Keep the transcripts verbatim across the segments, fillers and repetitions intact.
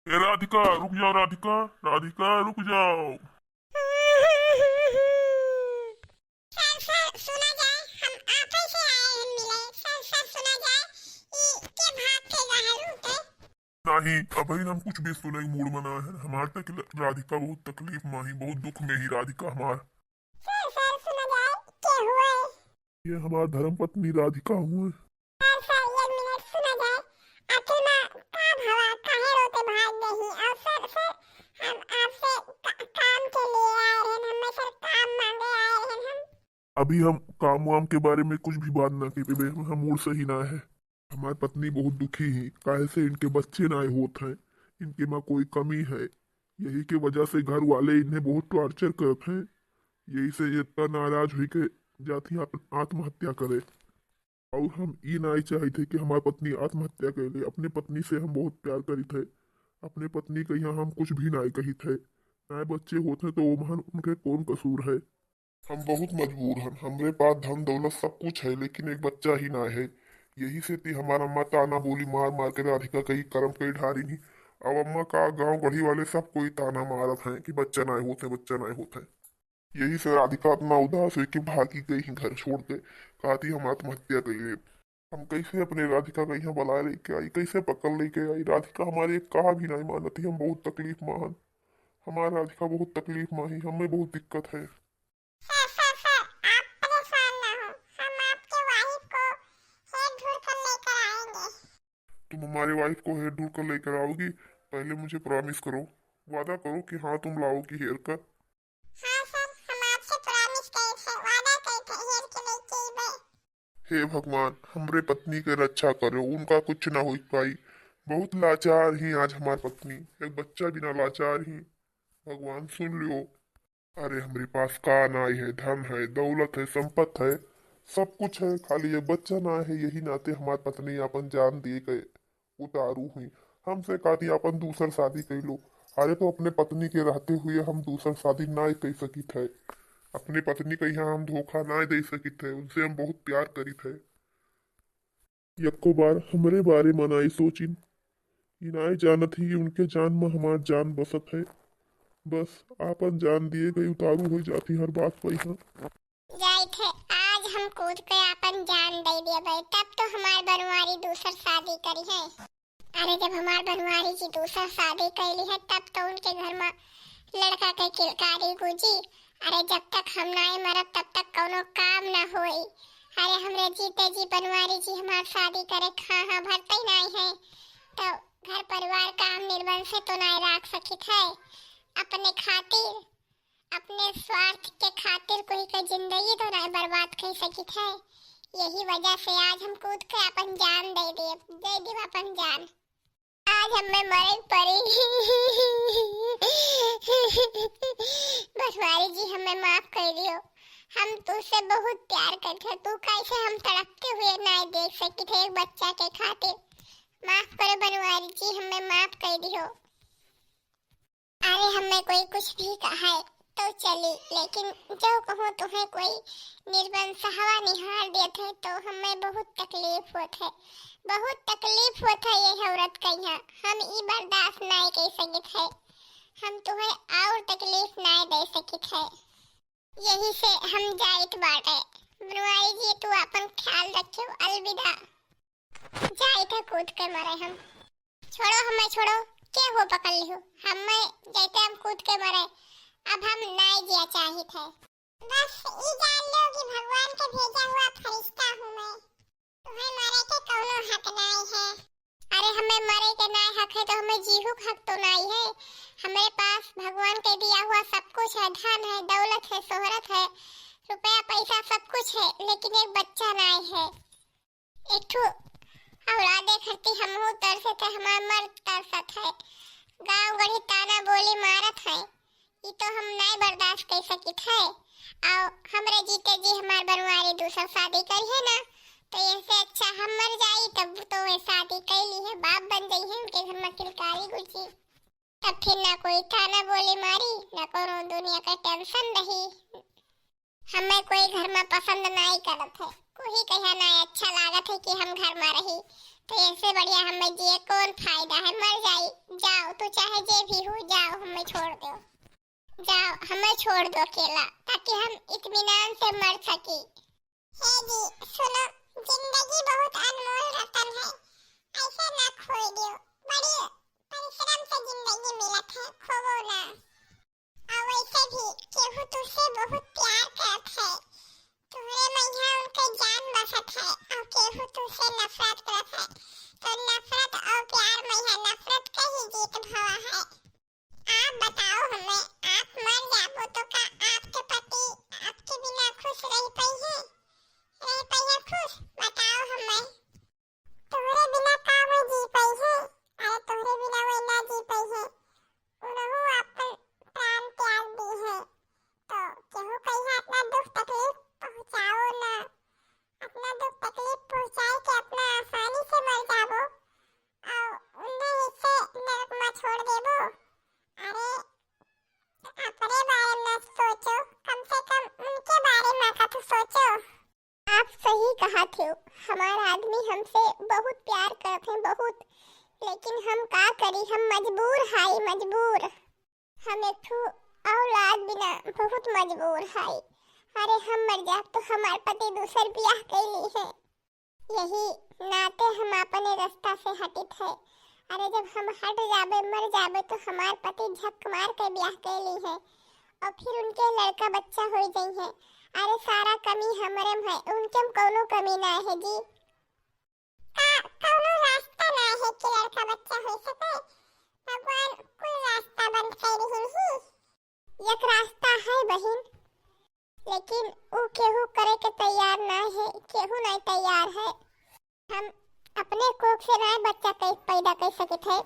ए राधिका, रुक जाओ राधिका, राधिका, रुक जाओ। सर, सर, सुना जाए, हम आप ही से आए हैं मिले। सर, सर, सुना जाए, ई के भाग के गहरू थे? नहीं, अभी हम कुछ भी सुने मूड में ना है। हमार तक ल-, राधिका बहुत तकलीफ में ही, बहुत दुख में ही राधिका हमार। सर, सर, सुना जाए, के हुए? ये हमार धर्म पत्नी राधिका हुए। सर, सर, एक मिनट सुना जाए। आखिर में का भवा, काहे रोते भाग गई? और सर, सर, हम आपसे का-, काम के लिए आए रहन, हमें सर काम मांगे आए रहन हम। अभी हम काम वाम के बारे में कुछ भी बात ना कइबे, हम मूड सही ना है। हमार पत्नी बहुत दुखी ही, काहे से इनके बच्चे ना होत हैं, इनके में कोई कमी है, यही के वजह से घर वाले इन्हें बहुत torture करत हैं, यही से ये इतना नाराज हुई के जाती आप-, आत्महत्या करे। और हम ई नाई चाहित है कि हमार पत्नी आत्महत्या कर ले। अपने पत्नी से हम बहुत प्यार करित है, अपने पत्नी के यहाँ हम कुछ भी नाई कहित है। नाई बच्चे होत हैं तो ओमहन उनके कौन कसूर है? हम बहुत मजबूर हन, हमरे पास धन दौलत सब कुछ है, लेकिन एक बच्चा ही ना है। यही से ती हमार अम्मा ताना बोली मार मार के राधिका कई कर्म कई ढारी नहीं। अब अम्मा का गांव गढ़ी वाले सब कोई ताना मारत हैं कि बच्चा ना होत है, बच्चा ना होत है। यही से राधिका इतना उदास हुई कि भागी गई ही घर छोड़ के, कहती हम आत्महत्या कर ले। हम कैसे अपने राधिका का यहाँ बुलाए लेके आई, कैसे पकड़ लेके आई? राधिका हमारी एक कहा भी नहीं मानती, हम बहुत तकलीफ में हन। हमार राधिका बहुत तकलीफ में ही, हमें बहुत दिक्कत है। सर, सर, सर, आप परेशान ना हो, हम आपके wife को हेर ढूंढ कर लेकर आएंगे। तुम हमारे wife को हेर ढूंढ कर लेकर आओगी? पहले मुझे promise करो, वादा करो कि हाँ तुम लाओगी हेर कर। हाँ सर, हम आपसे promise करित है, वादा करित है, हेर के लेके अइबे। हे भगवान, हमरे पत्नी के रक्षा करो, उनका कुछ ना हो पाई। बहुत लाचार ही आज हमार पत्नी, एक बच्चा बिना लाचार ही। भगवान सुन लियो। अरे हमरे पास का नाई है, धन है, दौलत है, संपत्त है, सब कुछ है, खाली एक बच्चा ना है। यही नाते हमार पत्नी अपन जान दिए के उतारू हुई। हमसे कहती अपन दूसर शादी कर लो। अरे तो अपने पत्नी के रहते हुए हम दूसर शादी नाई कर सकित है, अपने पत्नी के यहाँ हम धोखा नाई दे सकित है, उनसे हम बहुत प्यार करित है। यक्को बार हमरे बारे में नाई सोचिन, ई नाई जानत ही कि उनके जान में हमार जान बसत है। बस आपन जान दिए गई उतारू हो जाती हर बात पे यहाँ। जाइत है, आज हम कूद के आपन जान दे देबे, तब तो हमार बनवारी दूसर शादी करी है। अरे जब हमार बनवारी जी दूसर शादी कैली है, तब तो उनके घर में लड़का के किलकारी गूंजी। अरे जब तक हम नाई मरब, तब तक कौनो काम ना होई। अरे हमरे जीते जी बनवारी जी हमार शादी करे हाँ हाँ भरते ही नाई है, तो घर परिवार काम निर्बन से तो नाई राख सकित है। अपने खातिर, अपने स्वार्थ के खातिर कोई के जिंदगी तो नाई बर्बाद कर सकित है। यही वजह से आज हम कूद के अपन जान दे देब, दे देब अपन जान। आज हमें मरे के पड़ी। बनवारी जी हमें माफ कर दियो, हम तुझसे बहुत प्यार करते हैं, तू कैसे हम तड़पते हुए नाई देख सकित है एक बच्चा के खातिर। माफ करो बनवारी जी, हमें माफ कर दियो। अरे हमें कोई कुछ भी कहे तो चली, लेकिन जो कहूँ तुम्हें कोई निर्बन सहवा निहार देत है तो हमें बहुत तकलीफ होत है, बहुत तकलीफ होत है ये औरत के यहाँ। हम ई बर्दाश्त नाय कर सकित है, हम तुम्हें और तकलीफ नाय दे सकित है। यही से हम जाइत बाटे। बनवारी जी तू अपन ख्याल रखियो, अलविदा। जाइत है कूद के मरे हम। छोड़ो हमें, छोड़ो, के हो पकड़ लिहो? हमें जैते हम कूद के मरे, अब हम नाय जिया चाहित है। बस ई जान लो कि भगवान के भेजा हुआ फरिश्ता हूँ मैं, तुम्हें मरे के कौनो हक नाय है। अरे हमें मरे के नाय हक है तो हमें जीहू के हक तो नाय है। हमारे पास भगवान के दिया हुआ सब कुछ है, धन है, दौलत है, शोहरत है, रुपया पैसा सब कुछ है, लेकिन एक बच्चा नाय है। एक ठो औलादे खरती हमहू तरसत है, हमार मर्द तरसत है। गांव गढ़ी ताना बोली मारत है, ई तो हम नाय बर्दाश्त कर सकित है। और हमरे जीते जी हमार बनवारी दूसर शादी करी है ना, तो इससे अच्छा हम मर जाई, तब तो वे शादी कर ली है, बाप बन जाई है, उनके घर में किलकारी गुजी। तब फिर ना कोई ताना बोली मारी, ना कोनो दुनिया का tension रही। हमें कोई घर में पसंद नाई करत है, कोई कहा नाई अच्छा लागत है कि हम घर में रही। तो ऐसे बढ़िया हमें जिए कौन फायदा है, मर जाई। जाओ, तू चाहे जे भी हो, जाओ, हमें छोड़ दो, जाओ, हमें छोड़ दो अकेला, ताकि हम इत्मीनान से मर सकी। हे जी, सुनो, जिंदगी बहुत अनमोल रतन है, ऐसे ना खोई दियो। बड़ी परिश्रम से जिंदगी मिलत है, खोवो ना। और वैसे भी केहू तुझसे बहुत प्यार करत है, तुहरे मइहाँ उनके जान बसत है, और केहू तुझसे नफरत करत है, तो नफरत और प्यार मइहाँ नफरत का ही जीत भवा है। आप बताओ हमें, आप मर जाबो तो का आपके पति आपके बिना खुश रह पइहे? रह पइहे खुश? बताओ हमें। तोहरे बिना का वो जी पइहे? अरे तोहरे बिना वो ना जी पइहे। उनहू अपन प्राण त्याग दी है। तो केहू कहिया अपना दुख तकलीफ पहुँचाओ ना। अपना दुख तकलीफ पहुँचाए के अपना आसानी से मर जाबो। और उन्हें इसे नरक में छोड़ देबो। अरे, अपने बारे में सोचो, कम से कम उनके बारे में का तो सोचो। आप सही कहा थे, हमार आदमी हमसे बहुत प्यार करत हैं, बहुत, लेकिन हम का करी, हम मजबूर हाई, मजबूर। हम एक ठो औलाद बिना बहुत मजबूर हाई। अरे हम मर जाब तो हमार पति दूसर बियाह कैली है। यही नाते हम अपने रास्ता से हटित है। अरे जब हम हट जाबे, मर जाबे, तो हमार पति झक मार के ब्याह कैली है और फिर उनके लड़का बच्चा हो जाई है। अरे सारा कमी हमरे में है, उनके में कौनो कमी ना है जी। का कौनो रास्ता ना है कि लड़का बच्चा हो सके? भगवान कोई रास्ता बंद कर रही है। एक रास्ता है बहिन, लेकिन उ केहू करे के तैयार ना है, केहू नहीं तैयार है। हम अपने कोख से ना बच्चा कै-, पैदा कर सकित है,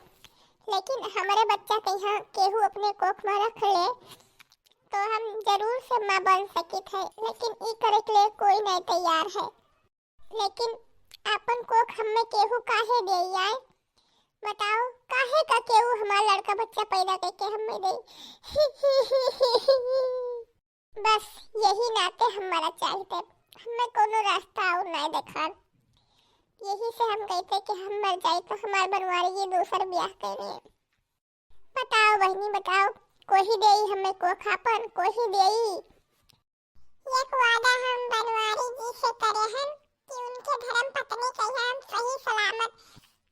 लेकिन हमरे बच्चा के यहाँ केहू अपने कोख में रख ले, तो हम जरूर से माँ बन सकित है, लेकिन ई करे के लिए कोई नहीं तैयार है। लेकिन आपन कोख हमें केहू काहे दे आए? बताओ, काहे का केहू हमार लड़का बच्चा पैदा करके हमें दे? बस यही नाते हमारा चाहते, हमें कोनो रास्ता और नहीं देखान। यही से हम कहते कि हम मर जाए तो हमार बनवारी जी दूसर ब्याह करे। बताओ बहिनी, बताओ, कोही देई हमें कोख आपन, कोही देई? एक वादा हम बनवारी जी से करे हन कि उनके धर्म पत्नी के हम सही सलामत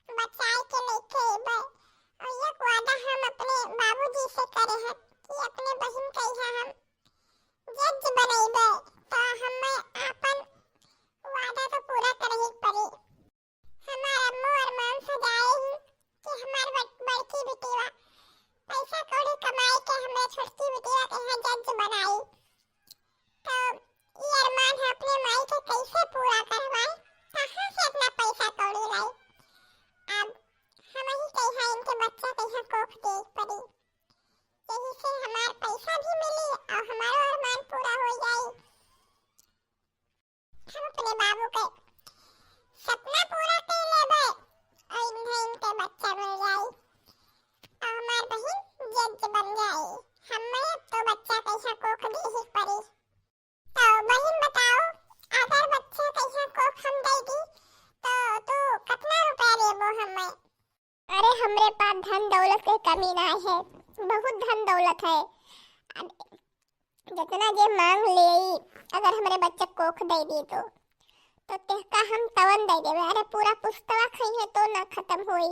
बचाए के लेके अइबे। और एक वादा हम अपने बाबूजी से करे हन कि अपने बहिन के यहाँ हम जज बनइबे, तो हमें आपन वादा तो पूरा करे ही पड़ी। हमार अम्मू अरमान सजाए ही कि हमार बड़-, बड़की बिटिया पैसा कौड़ी कमाई के हमें छोटकी बिटिया के यहाँ जज बनाई। तो ये अरमान है अपने माई के कैसे पूरा करवाए, कहाँ से अपना पैसा कौड़ी लाई? अब हम ही कही इनके बच्चा के यहाँ कोख दे पड़ी, यही से हमार पैसा भी मिली और हमारो अरमान पूरा हो जाई। हम अपने बाबू के सपना पूरा कर लेबे और इन्हें इनके बच्चा मिल जाई और हमार बहिन जज बन जाई। हमें तो बच्चा कैसा कोख दे ही पड़ी। तो बहिन बताओ, अगर बच्चा कैसा कोख हम दे दी तो तू कितना रुपया लेबो हमें? अरे हमरे पास धन दौलत के कमी ना है, बहुत धन दौलत है। अब जितना जे मांग ले, अगर हमरे बच्चा कोख दे दी तो, तो तेहका हम तवन दे देबे। अरे पूरा पुस्तवा खइहे तो ना खत्म होई।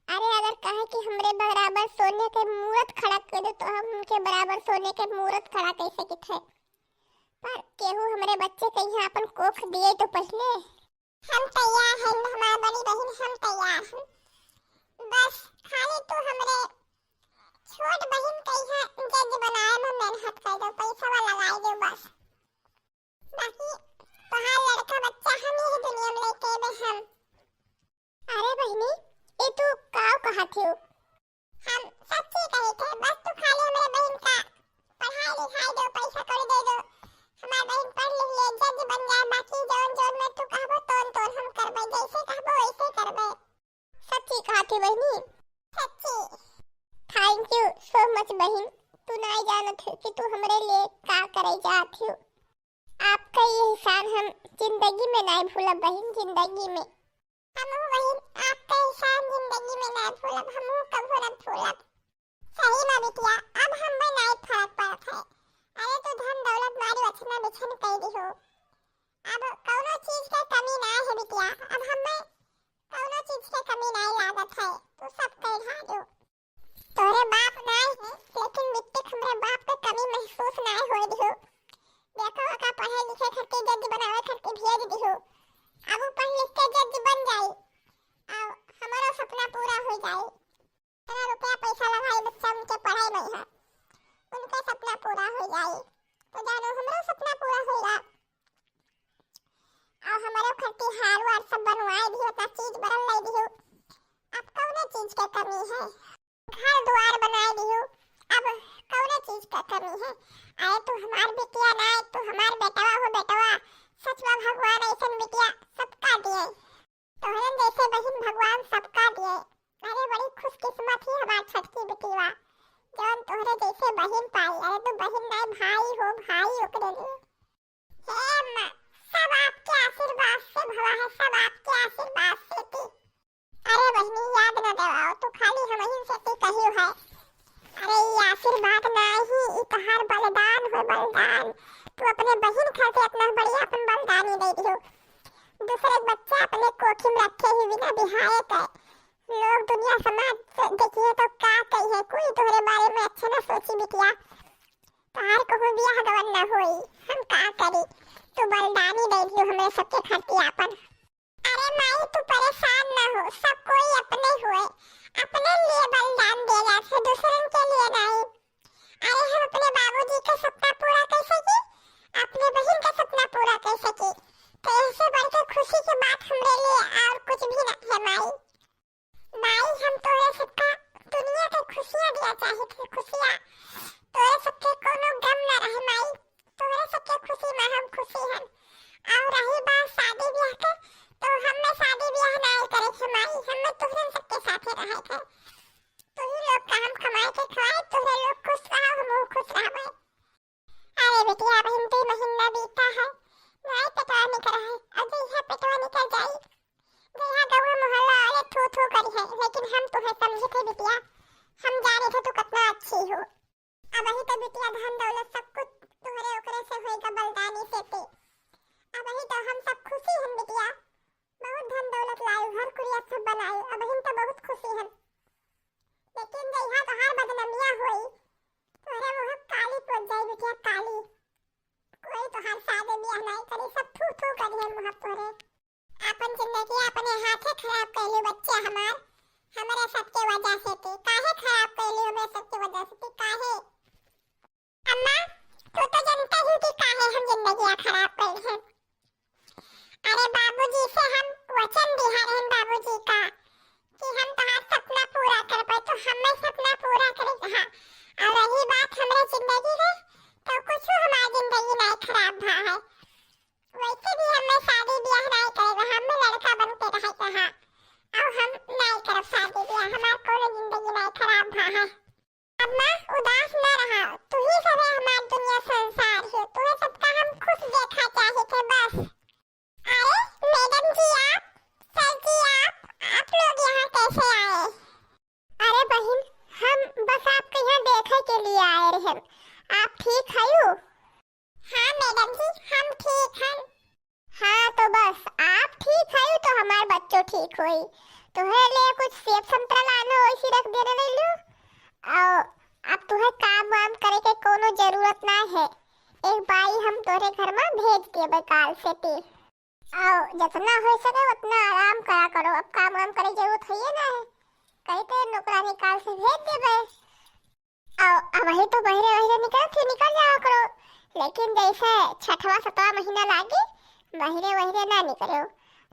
अरे अगर कहे कि हमरे बराबर सोने के मूरत खड़ा कर दे तो हम उनके बराबर सोने के मूरत खड़ा कर सकित है। पर केहू हमरे बच्चे के यहाँ अपन कोख दिए तो पहले। हम तैयार हैं, हमार बड़ी बहिन, हम तैयार हैं। बस खाली तू हमरे छोट बहिन के यहाँ जज बनाए में मेहनत कर दो, पैसा वाला लाई दो बस। बाकी तोहार लड़का बच्चा हम यही दुनिया में लेके अइबे हम। अरे बहिनी, ए तू काव कहा थियो? हम सच्ची कही थे, बस तू खाली हमरे बहिन का पढ़ाई लिखाई दो, पैसा कौड़ी दे दो, हमार बहिन पढ़ लिख ले, जज बन जाए, बाकी जौन जौन में तू कहबो तौन तौन हम करबे, जैसे कहबो वैसे करबे। सच्ची कहा थी बहिनी? सच्ची। Thank you so much बहिन, तू नाई जानत हो कि तू हमरे लिए का करे जात हो। आपका ये एहसान हम जिंदगी में नाई भूलब बहिन, जिंदगी में। हम हमें कौनो चीज के कमी नाहीं लागत है, तू सब कह ढालियो। तोहरे बाप नाहीं है, लेकिन मिट्टी के हमरे बाप के कमी महसूस नाहीं होए दियो। देखो, ओका पढ़े लिखे खातिर जज बनावे खातिर भेज दियो। अब उ पढ़ लिख के जज बन जाई, अब हमारो सपना पूरा हो जाई। इतना रुपया पैसा लगाई बच्चा उनके पढ़ाई में है, उनका सपना पूरा हो जाई, तो जानो हमरो सपना पूरा होगा। और हमारे खातिर हार वार सब बनवाए दियो, इतना चीज बरन लाई दियो। अब कौने चीज के कमी है? घर द्वार बनाए दियो, अब कौने चीज के कमी है? अरे तू हमार बिटिया ना, तू हमार बेटवा हो बेटवा। सच में भगवान ऐसन बिटिया सबका दिए। तोहरन जैसे बहिन भगवान सबका दिए। अरे बड़ी खुशकिस्मत ही हमार छोटकी बिटिया, जौन तोहरे जैसे बहिन पाई। अरे तू बहिन नाहीं, भाई हो, भाई ओकरे लिए। हे अम्मा, सब आपके आशीर्वाद से भवा है, सब आपके आशीर्वाद से थी। अरे बहिनी, याद न देवाओ, तू खाली हमहिन से थी कहियो है। अरे ई आशीर्वाद नाहीं, ई तोहार बलिदान हो, बलिदान। तू अपने बहिन खातिर इतना बढ़िया अपन बलिदानी दे दियो। दूसरे के बच्चा अपने कोखी में रखे ही बिना बिहाए के लोग दुनिया समाज से देखिए तो का कही है, कोई तोहरे बारे में अच्छा ना सोची बिटिया। तोहार कहूँ बियाह गवन ना होई, हम का करी? तू बलिदानी दे दियो हमरे सबके खातिर आपन। अरे माई, तू परेशान ना हो, सब कोई अपने हुए, अपने लिए बलिदान दिया जात है, दूसरन के लिए नहीं। अरे हम अपने बाबूजी के सपना पूरा कैसे की, अपने बहिन के सपना पूरा कैसे की, तो इससे बढ़ के खुशी की बात हमरे लिए और कुछ भी ना है माई। माई, हम तोरे सबका दुनिया के खुशियाँ दिया चाहे थे, खुशियाँ। तोरे सबके कोनो गम ना रहे माई, तोरे सबके खुशी में हम खुशी हन। और रही बात शादी ब्याह के, तो हमें शादी ब्याह ना करे थे माई, हमें तोहरे सबके साथे रहे थे। तू ही लोग का हम कमाए के खवाए, तोहरे लोग खुश रहो, हम खुश रहबे। अरे बिटिया, अबहिन दुई महीना बीता है, नाई पेटवा निकल है, अब जइहा पेटवा निकल जाई, जइहा गौवा मोहल्ला वाले थू थू करी है, लेकिन हम तुहे समझे थे बिटिया, हम जाने थे तू कितना अच्छी हो। अबही तो बिटिया धन दौलत सब कुछ तुहरे ओकरे से होएगा बलिदानी से ते। अबही तो हम सब खुशी हन बिटिया, बहुत धन दौलत लायु, घर कुरिया सब बनायु, अबहिन तो बहुत खुशी हन। लेकिन जइहा तोहार बदनामिया होई, तोहरे मुँह काली पोत जाई बिटिया, काली। कोई तोहार शादी बियाह नाई करी, सब थू थू करिहन मुँह तोहरे। आपन जिंदगी अपने हाथे खराब कइलू बच्चे हमार, हमरे सबके वजह से ते। काहे खराब कइलू हमरे सबके वजह से ते, काहे? अम्मा, तू तो जनता ही कि काहे हम जिंदगिया खराब कइल है। अरे बाबूजी से हम वचन दिहा रहन बाबूजी का कि हम तोहार सपना पूरा करबे, तो हमें सपना पूरा करे कहा। और रही बात हमरे जिंदगी के, तो कुछ हमार जिंदगी नाई खराब भा है। वैसे भी हमें शादी ब्याह नाई करे कहा, हमें लड़का बन के रहे कहा। और हम नाई करब शादी ब्याह, हमार कोनो जिंदगी नाई खराब भा है। अम्मा, उदास न रहा, तू ही सभे हमार दुनिया संसार है, तुहे सबका हम खुश देखा चाहे थे बस। अरे मैडम जी, आप, सर जी, आप, आप लोग यहाँ कैसे आए? अरे बहिन, हम बस आपके यहाँ देखे के लिए आए रहन, आप ठीक हयू? हाँ मैडम जी, हम ठीक हन। हाँ, तो बस आप ठीक हयू तो हमार बच्चो ठीक होई। तोहरे लिए कुछ सेब संतरा लानो, वैसी रख देने नहीं लो। और अब तुहे काम वाम करे के कोनो जरूरत ना है। एक बाई हम तोहरे घर में भेज देबे काल से ती। और जितना हो सके उतना आराम करा करो, अब काम वाम करे के जरूरत है ना है। कहीं तो नौकरानी काल से भेज देबे। अ-, अबही तो बहरे वहरे निकलत ही, निकल जावा करो, लेकिन जैसे छठवा सतवा महीना लागी, बहरे वहरे ना निकलो,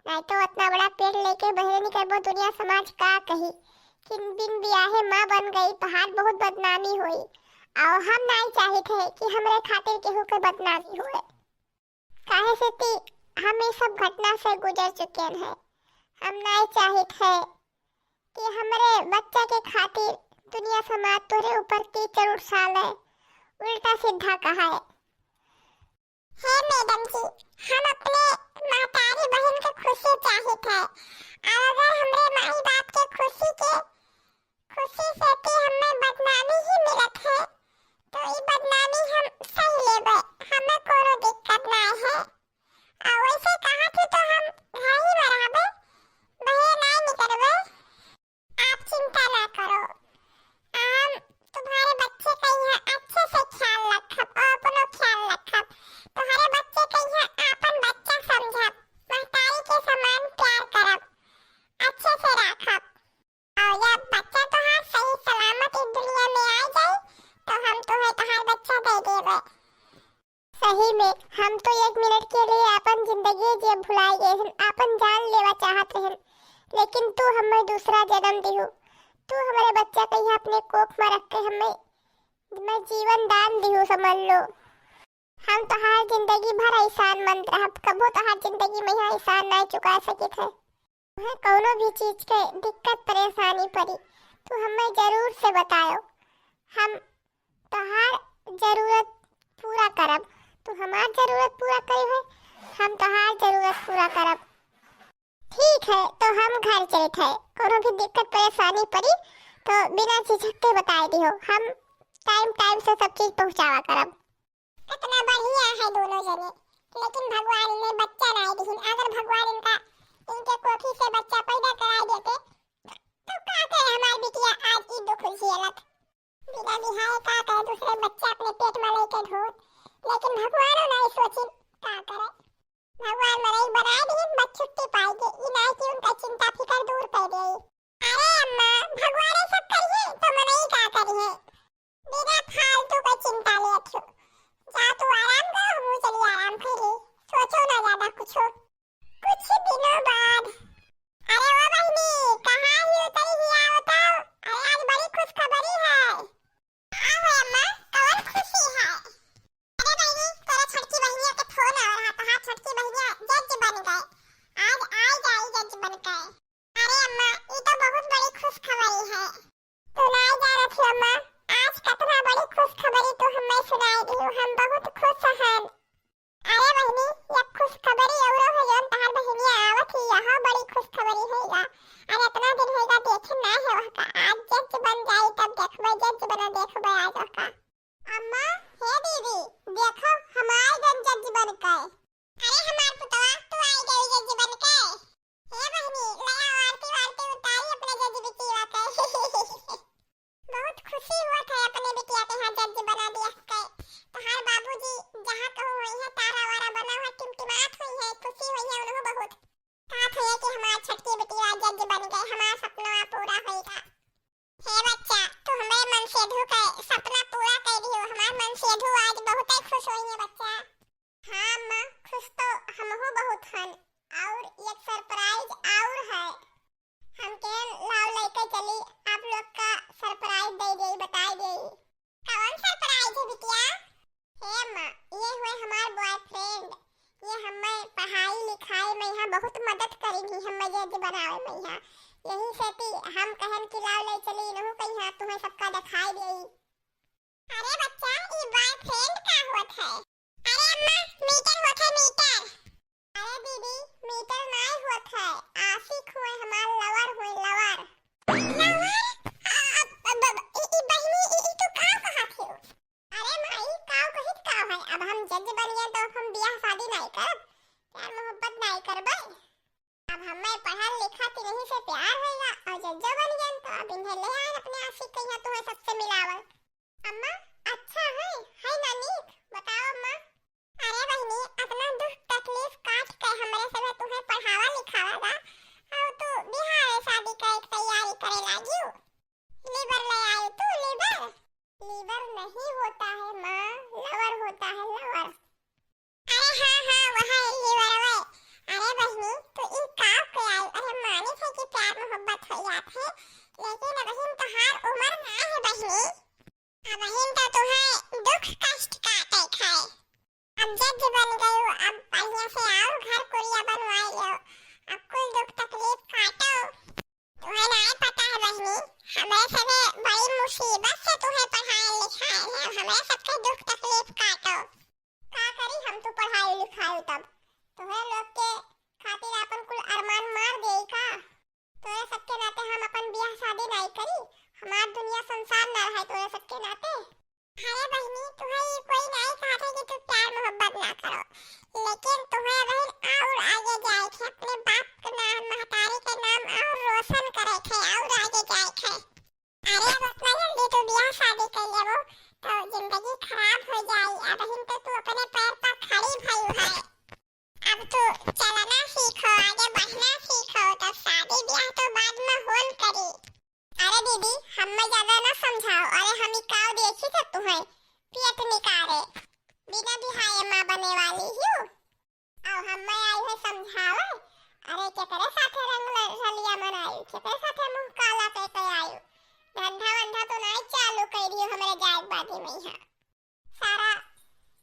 नहीं तो इतना बड़ा पेट लेके बहरे निकलबो, दुनिया समाज का कही कि बिन बियाहे माँ बन गई, तोहार बहुत बदनामी होई। और हम नहीं चाहित है कि हमरे खातिर केहू के बदनामी होए, काहे से कि हम ये सब घटना से गुजर चुके हैं। हम नहीं चाहित है कि हमरे बच्चा के खातिर दुनिया समाज तोरे ऊपर कीचड़ उड़साले, उल्टा सीधा कहाए। हे मैडम जी, हम अपने महतारी बहन के खुशी चाहित है, और अगर हमरे माई बाप के खुशी के, खुशी से कि हमें बदनामी ही मिलत है, तो ई बदनामी हम सही लेबे, हमें कोनो दिक्कत ना है। आ वैसे कहा थी तो हम घर ही में रहबे, लेकिन तू हमें दूसरा जन्म दिहू। तू हमरे बच्चा के यहाँ अपने कोख में रख के हमें, हमें जीवन दान दिहू, समझ लो। हम तोहार जिंदगी भर एहसान मंद रहब, कबो तोहार जिंदगी में यहाँ एहसान ना चुका सकित है। तुम्हें कौनो भी चीज के दिक्कत परेशानी पड़ी, तू हमें जरूर से बतायो, हम तोहार जरूरत पूरा करब। तू हमार जरूरत पूरा करी है, हम तोहार जरूरत पूरा करब। ठीक है, तो हम घर चलत है, कौनो भी दिक्कत परेशानी पड़ी तो बिना झिझक के बताए दिहो, हम टाइम टाइम से सब चीज पहुँचावा करब। कितना बढ़िया है दोनों जने, लेकिन भगवान इन्हें बच्चा नाई दिहिन। अगर भगवान इनका, इनके कोखी से बच्चा पैदा कराई देते, तो का करे हमार बिटिया आज ई दुख झेलत। बिना बिहाए का करे दूसरे बच्चा अपने पेट में लेके ढोत, लेकिन भगवानो नाई सोचिन का करे। भगवान मनई बनाए दिहिन, बस छुट्टी पाई के, ई नाई कि उनका चिंता फिकर दूर कर देई। अरे अम्मा, भगवान सब करिए तो मनई का करिए? बिना फालतू का चिंता लेत हो। जा तू आराम कर, हमहू चली आराम कर ली। सोचो ना ज्यादा कुछो। कुछ दिनों बाद। अरे ओ बहिनी, कहाँ ही उतरी ही, आओ तो। अरे आज बड़ी खुशखबरी है। हाँ हो अम्मा, कौन खुशी है? अरे बहिनी, तोरा छोटकी बहिनिया के फोन आ रहा, तोहार छोटकी बहिनिया जज बन गए। आज आई जाई जज बन गए। अरे अम्मा, ई तो बहुत बड़ी खुशखबरी है। तू नाई जानत हो अम्मा, आज कितना बड़ी खुशखबरी तू हमें सुनाई दियो, हम बहुत खुश हन। अरे बहिनी, ये खुशखबरी औरो है जौन तोहार बहिनिया आवत ही, यहाँ बड़ी खुशखबरी है या। अरे इतना दिन होइगा देखे ना है वह का, आज जज बन जाई तब देखबे, जज बना देखबे आज वह का। अम्मा, हे दीदी, देखो हमार जन जज बन के। अरे हमार पुतवा, तू आई गई जज बन के। हे बहिनी, ले आओ आरती वारती उतारी अपने जज बिटिया के। बहुत खुशी हुआ था अपने बिटिया के यहाँ जज बना दिया के। तोहार बाबूजी जहाँ कहूँ होई है तारा वारा बना हुआ टिमटिमात होई है, खुशी होई है उन्हों बहुत। कहत होई है कि हमार छोटकी बिटिया जज बन गई, हमार सपना पूरा होई का। हे बच्चा, तू हमरे मनसेधु के सपना पूरा कर दियो। हमार मनसेधु आज बहुते खुश होई है बच्चा। हाँ अम्मा, खुश तो हमहू बहुत हन। और एक सरप्राइज और है, हम केहन लाव लेके चली, आप लोग का सरप्राइज दे देई, बताई देई। कौन सरप्राइज है बिटिया? हे अम्मा, ये हुए हमार बॉयफ्रेंड, ये हमें पढ़ाई लिखाई में यहाँ बहुत मदद करी ही, हमें जज बनावे में यहाँ। यही से ती हम कहन कि लाव ले चली इनहू के यहाँ, तुम्हें सबका दिखाई देई। अरे बच्चा, ई बॉयफ्रेंड का होत है? अरे अम्मा, मीटर होत है, मीटर। अरे दीदी, मीटर नाई होत है, आशिक हुए, हमार लवर हुए, लवर। लवर? आ, आ, ब-, ब-, ई, ई बहिनी, ई, ई तू का कहत हो? अरे माई, काव कहित काव है, अब हम जज बन गए तो अब हम बियाह शादी नाई करब, प्यार मोहब्बत नाई करबे। अब हमें पढ़ल लिखा तिनही से प्यार होइगा और जज्जो बन गए तो अब इन्हें ले आए अपने आशिक के यहाँ तुम्हें सबसे मिलावल। अम्मा, अच्छा है, है ना नीक? बताओ अम्मा। अरे बहिनी, अपना दुख तकलीफ काट के हमरे सभे तुम्हें पढ़ावा लिखावा बा, और तू बिहार शादी का एक तैयारी करे लागियो। लिवर ले आयो तू, लिवर? लिवर नहीं होता है माँ, लवर होता है, लवर। अरे हाँ, हाँ, वह लिवर वे। अरे बहिनी, तू ई का के आई? अरे माने थे कि प्यार मोहब्बत हो जात है, लेकिन अबहिन तोहार उम्र ना है बहिनी। अबहिन तो तुम्हें दुख कष्ट काटे खाए। अब जज बन गयो, अब बढ़िया से आओ, घर कुरिया बनवाए लो, अब कुल दुख तकलीफ काटो। तुम्हें नाय पता है बहिनी, हमरे सभे बड़ी मुसीबत से तुम्हें पढ़ाए लिखाए हैं, हमरे सबके दुख तकलीफ काटो। का करी हम तो पढ़ाई लिखाई तब? तुम्हें लोग के खातिर अपन कुल अरमान मार देई का? तोरे सबके नाते हम अपन बियाह शादी नाई करी, हमार दुनिया संसार ना रहे तोरे सबके नाते। अरे बहिनी, तुम्हें ई कोई नाई कहत है कि तू प्यार मोहब्बत ना करो, लेकिन तुम्हें बहिन और आगे जाए के अपने बाप के नाम, महतारी के नाम और रोशन करे के और आगे जाए के। अरे अब इतना जल्दी तू बियाह शादी कर लेबो तो जिंदगी खराब हो जाई। अबहिन तो तू अपने पैर पर खड़ी भई है। अब तू चलना सीखो, आगे बढ़ना सीखो, तब शादी ब्याह तो बाद में होन करी। अरे दीदी, हमें ज्यादा ना समझाओ। अरे हम ई काव देखी थे तुम्हें पेट निकारे, बिना बिहाए माँ बने वाली हूँ। अब हमें आई है समझावे। अरे केकरे साथे रंग ल-, रलिया में के पैसा थे मुँह काला कइ के आयु। धंधा वंधा तो नाई चालू कइ दियो हमरे जाए के बादी में यहाँ। सारा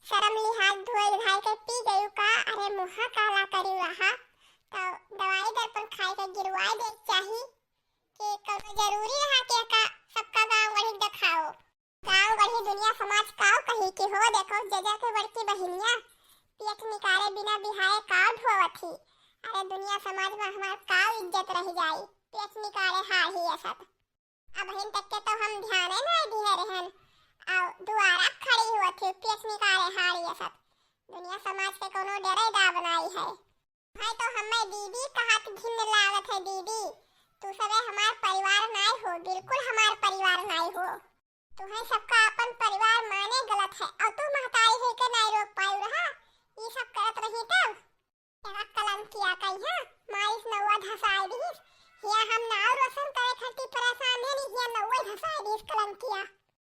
शरम लिहाज धोए धाए के पी गयू का? अरे मुँह काला करी रहा तो दवाई दर्पण खाए के गिरवाए दे चाही कि कौनो जरूरी रहा कि का सबका गाँव गढ़ी देखाओ। गाँव गढ़ी दुनिया समाज काव कही कि हो देखो जजा के बड़की बहिनिया पेट निकारे बिना बिहाए काव ढोवत ही। अरे दुनिया समाज में हमार काव इज्जत रह जाई, पेट निकारे हार ही असत। अबहिन तक के तो हम ध्याने नाई दिहे रहन, और दुआरा खड़ी हुआ थी पेट निकारे हार ही असत। दुनिया समाज के कोनो डरे दाब नाई है। भाई तो हमें दीदी कहत घिन लागत है दीदी, तू सबे हमार परिवार नाई हो, बिल्कुल हमार परिवार नाई हो। तुम्हें सबका अपन परिवार माने गलत है, और तू महतारी है के नाई रोक पायु रहा, ई सब करत रही तब। तेरा कलंकिया कही है, मारिस नौवा धसाई दिहिस, हिया हम नाव रोशन करे खातिर परेशान है नी, हिया नौवा धसाई दिहिस कलंकिया।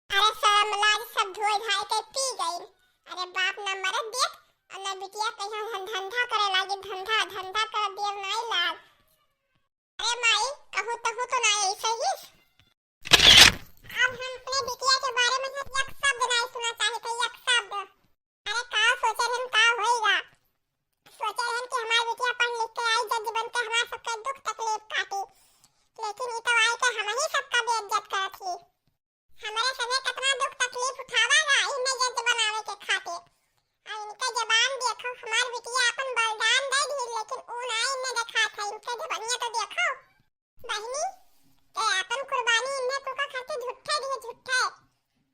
अरे शर्म लाज सब धोए धाए के पी गई। अरे बाप ना मरद देत, और ना बिटिया कहीं हम धंधा करे लागी, धंधा, धंधा कर देव नाई लाग। अरे माई, कहूँ तहूँ तो ना ऐसे ही। अब हम अपने बिटिया के बारे में हम एक शब्द नहीं सुना चाहे थे, एक शब्द। अरे का सोचे रहन, का होएगा? सोचे रहन कि हमार बिटिया पढ़ लिख के आई, जज बन के हमार सबके दुख तकलीफ काटी, लेकिन ई तो आई के हम ही सबका बेइज्जत करत ही। हमरे संगे कितना दुख तकलीफ उठावा गा इन्हें जज बनावे के खातिर। और इनके जबान देखो, हमार बिटिया अपन बलिदान दे दी, लेकिन ऊ ना इन्हें देखात है, इनके जबानिया तो देखो। बहिनी, ते अपन कुर्बानी इन्हें कुल का खातिर झूठे दिए, झूठे।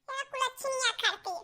या कुलच्छिनिया खातिर।